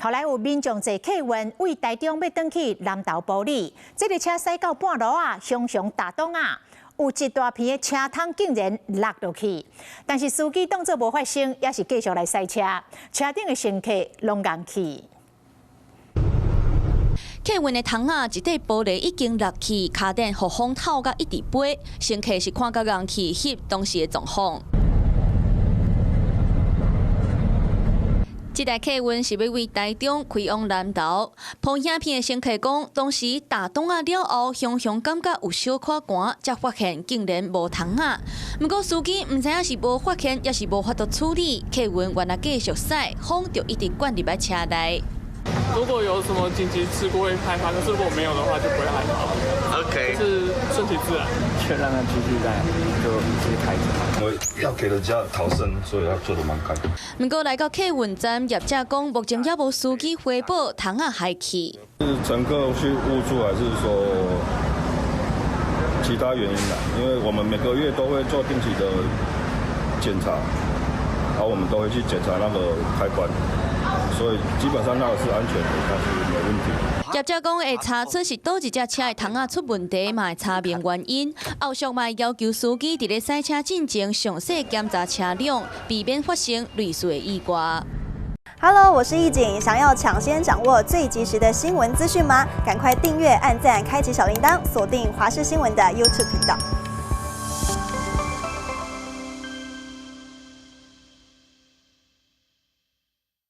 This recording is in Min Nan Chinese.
後來有民眾坐客運為台中欲轉去南投埔里，這个車駛到半路仔，雄雄踏擋仔，有一大片的車窗竟然落落去，但是司機當作無發生，猶是繼續來駛車，車頂的乘客攏戇去。客運的窗仔一塊玻璃已經落去，跤頂予風透甲一直飛，乘客是看甲戇去翕當時的狀況。這台客運是欲為台中開往南投，拍影片的乘客講，當時踏擋仔了後，雄雄感覺有小可寒，才發現竟然無窗仔。毋過司機毋知影是無發現，抑是無法度處理，客運原來繼續駛，風就一直灌入來車內。如果有什麼緊急事故會害怕，可是如果沒有的話就不會害怕。 OK，就是順其自然，就讓它繼續在，就繼續開著。因為要給人家逃生，所以要做得蠻開。毋過來到客運站，業者講目前猶無司機回報窗仔害去。是乘客去誤觸，還是說其他原因啦？因為我們每個月都會做定期的檢查，然後我們都會去檢查那個開關。所以基本上那個是安全的，它是沒問題。業者講會查出是佗一隻車的窗仔出問題，嘛會查明原因。後續嘛會要求司機佇咧駛車進前詳細檢查車輛，避免發生類似的意外。 Hello，我是易景，想要搶先掌握最及時的新聞資訊嗎？趕快訂閱、按讚、開啟小鈴鐺，鎖定華視新聞的 YouTube 頻道。